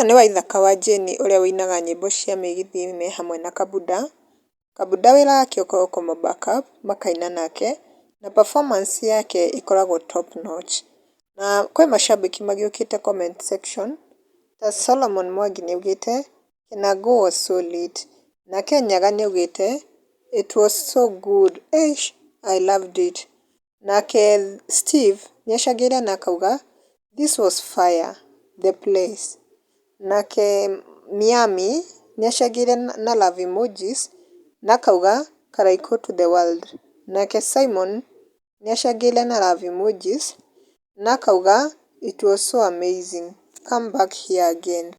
Ũcio nĩ Waithaka wa Jane ũrĩa ũinaga nyĩmbo cia mĩgithi me hamwe na Kabuda. Kabuda wĩra wake ũkoragwo kũmũ back up, makaina nake na performance yake ĩkoragwo top notch. Na kwĩ mashabiki magĩũkĩte comment section ta Solomon Mwangi nĩaugĩte, "Kĩnangũ was so lit." Nake Nyaga nĩaugĩte, "It was so good, eish, I loved it." Nake Steve nĩacangĩire na akauga, "This was fire, the place." Nake Miami nĩacangĩire na love emojis na akauga, "Karaikũ to the world." Nake Simon nĩacangĩire na love emojis na akauga, "It was so amazing, come back here again."